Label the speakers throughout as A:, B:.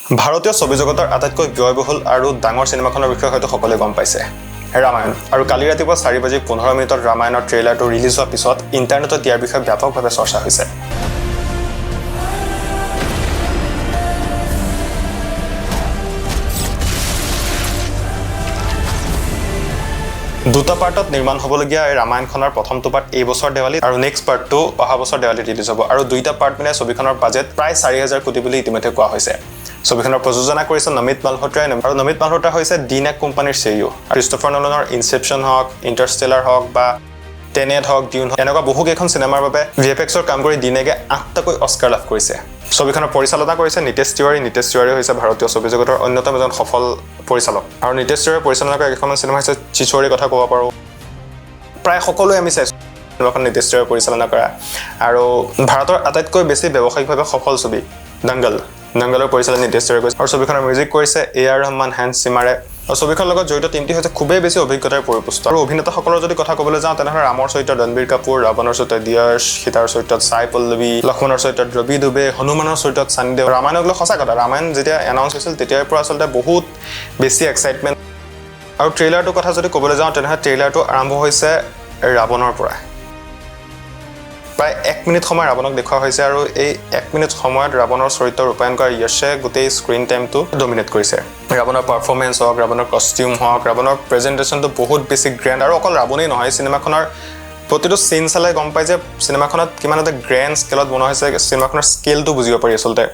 A: ভাৰতীয় ছবি জগতৰ আটাইতকৈ ব্যয়বহুল আৰু ডাঙৰ চিনেমাখনৰ বিষয়ে হয়তো সকলোৱে গম পাইছে, ৰামায়ণ। আৰু কালি ৰাতিপুৱা 4 বাজি 15 মিনিটত ৰামায়ণৰ ট্ৰেইলাৰটো ৰিলিজ হোৱাৰ পিছত ইণ্টাৰনেটত ইয়াৰ বিষয়ে ব্যাপকভাৱে চৰ্চা হৈছে। দুটা পাৰ্টত নিৰ্মাণ হ'বলগীয়া এই ৰামায়ণখনৰ প্ৰথমটো পাৰ্ট এই বছৰ দেৱালীত আৰু নেক্সট পাৰ্টটো অহা বছৰ দেৱালীত ৰিলিজ হ'ব। আৰু দুইটা পাৰ্ট মিলাই ছবিখনৰ বাজেট প্ৰায় 4000 কোটি বুলি ইতিমধ্যে কোৱা হৈছে। ছবিখনৰ প্ৰযোজনা কৰিছে নমিত মালহোত্ৰাই আৰু নমিত মালহোত্ৰা হৈছে ডিনেক কোম্পানীৰ চিইঅ'। ক্ৰিষ্টফাৰ নলনৰ ইনচেপশ্যন হওক, ইণ্টাৰষ্টেলাৰ হওক বা টেনেট হওক, ডিউন হওক, এনেকুৱা বহুকেইখন চিনেমাৰ বাবে ভিএফএক্সৰ কাম কৰি ডিনেকে আঠটাকৈ অস্কাৰ লাভ কৰিছে। ছবিখনৰ পৰিচালনা কৰিছে নীতেশ তিৱাৰী। নীতেশ তিৱাৰী হৈছে ভাৰতীয় ছবি জগতৰ অন্যতম এজন সফল পৰিচালক আৰু নীতেশ তিৱাৰীয়ে পৰিচালনা কৰা কেইখনমান চিনেমা হৈছে চিচৌৰীৰ কথা ক'ব পাৰোঁ। প্ৰায় সকলোৱে আমি চাইছোঁ চিনেমাখন, নীতেশ তিৱাৰীয়ে পৰিচালনা কৰা। আৰু ভাৰতৰ আটাইতকৈ বেছি ব্যৱসায়িকভাৱে সফল ছবি দংগল, দংগলৰ পৰিচালনা নীতেশ তিৱাৰীয়ে কৰিছে আৰু ছবিখনৰ মিউজিক কৰিছে এ আৰ ৰহমান, হেন্স জিমাৰে। আৰু ছবিখনৰ লগত জড়িত টীমটি হৈছে খুবেই বেছি অভিজ্ঞতাৰে পৰিপুষ্ট। আৰু অভিনেতাসকলৰ যদি কথা ক'বলৈ যাওঁ, তেনেহ'লে ৰামৰ চৰিত্ৰত ৰণবীৰ কাপুৰ, ৰাৱণৰ চৰিত্ৰত য়শ, সীতাৰ চৰিত্ৰত ছাই পল্লৱী, লক্ষ্মণৰ চৰিত্ৰত ৰবি দুবে, হনুমানৰ চৰিত্ৰত ছানী দেওল। ৰামায়ণক লৈ সঁচা কথা, ৰামায়ণ যেতিয়া এনাউন্স হৈছিল, তেতিয়াৰ পৰা আচলতে বহুত বেছি এক্সাইটমেণ্ট। আৰু ট্ৰেইলাৰটোৰ কথা যদি ক'বলৈ যাওঁ, তেনেহ'লে ট্ৰেইলাৰটো আৰম্ভ হৈছে ৰাৱণৰ পৰা। প্ৰায় এক মিনিট সময় ৰাৱণক দেখুওৱা হৈছে আৰু এই এক মিনিট সময়ত ৰাৱণৰ চৰিত্ৰ ৰূপায়ণ কৰা য়শে গোটেই স্ক্ৰীণ টাইমটো ডমিনেট কৰিছে। ৰাৱণৰ পাৰফৰ্মেঞ্চ হওক, ৰাৱণৰ কষ্টিউম হওক, ৰাৱণৰ প্ৰেজেণ্টেশ্যনটো বহুত বেছি গ্ৰেণ্ড। আৰু অকল ৰাৱণেই নহয়, চিনেমাখনৰ প্ৰতিটো চিন চালে গম পায় যে চিনেমাখনত কিমান এটা গ্ৰেণ্ড স্কেলত বনোৱা হৈছে। চিনেমাখনৰ স্কেলটো বুজিব পাৰি আচলতে।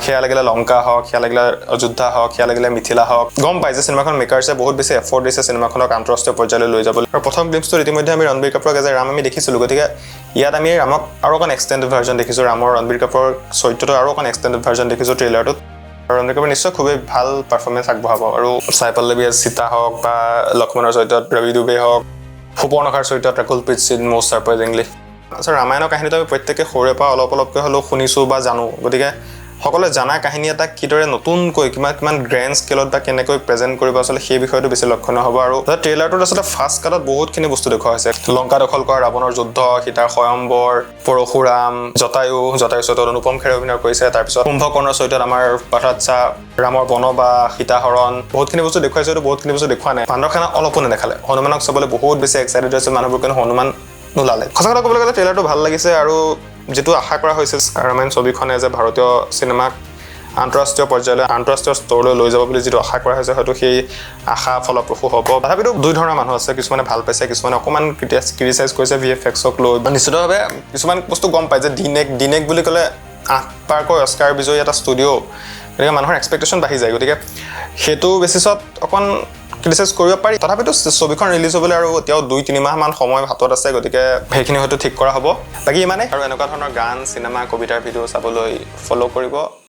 A: সেয়া লাগিলে লংকা হওক, সেয়া লাগিলে অযোধ্যা হওক, সেয়া লাগিলে মিথিলা হওক, গম পায় যে চিনেমাখন মেকাৰ্ছে বহুত বেছি এফৰ্ট দিছে চিনেমাখনক আন্তঃৰাষ্ট্ৰীয় পৰ্যায়লৈ লৈ যাবলৈ। আৰু প্ৰথম গ্লিম্পছটোত ইতিমধ্যে আমি ৰণবীৰ কাপুৰক এজ এ ৰাম আমি দেখিছিলোঁ। গতিকে ইয়াত আমি ৰামক আৰু অকণ এক্সটেণ্ডেড ভাৰ্জন দেখিছোঁ। ৰামৰ, ৰণবীৰ কাপুৰৰ চৰিত্ৰটো আৰু অকণ এক্সটেণ্ডেড ভাৰ্জন দেখিছোঁ ট্ৰেইলাৰটোত। আৰু ৰণবীৰ কাপুৰে নিশ্চয় খুবেই ভাল পাৰফৰ্মেঞ্চ আগবঢ়াব। আৰু ছাই পল্লৱী এজ সীতা হওক বা লক্ষ্মণৰ চৰিত্ৰত ৰবি দুবে হওক, সুপৰ্ণখাৰ চৰিত্ৰত ৰাকুল প্ৰীত সিং, মষ্ট ছাৰপ্ৰাইজিংলি। আচ্ছা, ৰামায়ণৰ কাহিনীটো আমি প্ৰত্যেকে সৰুৰে পৰা অলপ অলপকৈ হ'লেও শুনিছোঁ বা জানো। গতিকে সকলোৱে জানা কাহিনী এটা কিদৰে নতুনকৈ কিমান কিমান গ্ৰেণ্ড স্কেলত বা কেনেকৈ প্ৰেজেণ্ট কৰিব, আচলতে সেই বিষয়টো বেছি লক্ষণীয় হ'ব। আৰু ট্ৰেইলাৰটোত আচলতে ফাৰ্ষ্ট কাটত বহুতখিনি বস্তু দেখুওৱা হৈছে। লংকা দখল কৰা ৰাৱণৰ যুদ্ধ, সীতাৰ স্বয়ম্বৰ, পৰশুৰাম, জটায়ু, জটায়ু চৰিত্ৰত অনুপম খেৰে অভিনয় কৰিছে, তাৰপিছত কুম্ভকৰ্ণৰ চৰিত্ৰত আমাৰ পাঠাত শ্বাহ, ৰামৰ বনবাস, সীতাহৰণ, বহুতখিনি বস্তু দেখুৱাইছে। এইটো বহুতখিনি বস্তু দেখুওৱা নাই। বান্দৰ সেনা অলপো নেদেখালে। হনুমানক চাবলৈ বহুত বেছি এক্সাইটেড হৈছে মানুহবোৰ, কিন্তু হনুমান নোলালে। সঁচা কথা ক'বলৈ গ'লে ট্ৰেইলাৰটো ভাল লাগিছে আৰু যিটো আশা কৰা হৈছে, ৰামায়ণ ছবিখনে যে ভাৰতীয় চিনেমাক আন্তঃৰাষ্ট্ৰীয় পৰ্যায়লৈ, আন্তঃৰাষ্ট্ৰীয় স্তৰলৈ লৈ যাব বুলি যিটো আশা কৰা হৈছে, হয়তো সেই আশা ফলপ্ৰসূ হ'ব। তথাপিতো দুই ধৰণৰ মানুহ আছে, কিছুমানে ভাল পাইছে, কিছুমানে অকণমান ক্ৰিটিচাইজ কৰিছে ভিএফএক্সক লৈ। নিশ্চিতভাৱে কিছুমান বস্তু গম পায় যে ডিনেক, ডিনেক বুলি ক'লে আঠবাৰকৈ অস্কাৰ বিজয়ী এটা ষ্টুডিঅ', গতিকে মানুহৰ এক্সপেক্টেশ্যন বাঢ়ি যায়। গতিকে সেইটো বেচিছত অকণ ক্ৰিটিচাইজ কৰিব পাৰি। তথাপিতো ছবিখন ৰিলিজ হ'বলৈ আৰু এতিয়াও 2-3 মাহমান সময় হাতত আছে, গতিকে সেইখিনি হয়তো ঠিক কৰা হ'ব। বাকী ইমানেই। আৰু এনেকুৱা ধৰণৰ গান, চিনেমা, কবিতাৰ ভিডিঅ' চাবলৈ ফ'ল' কৰিব।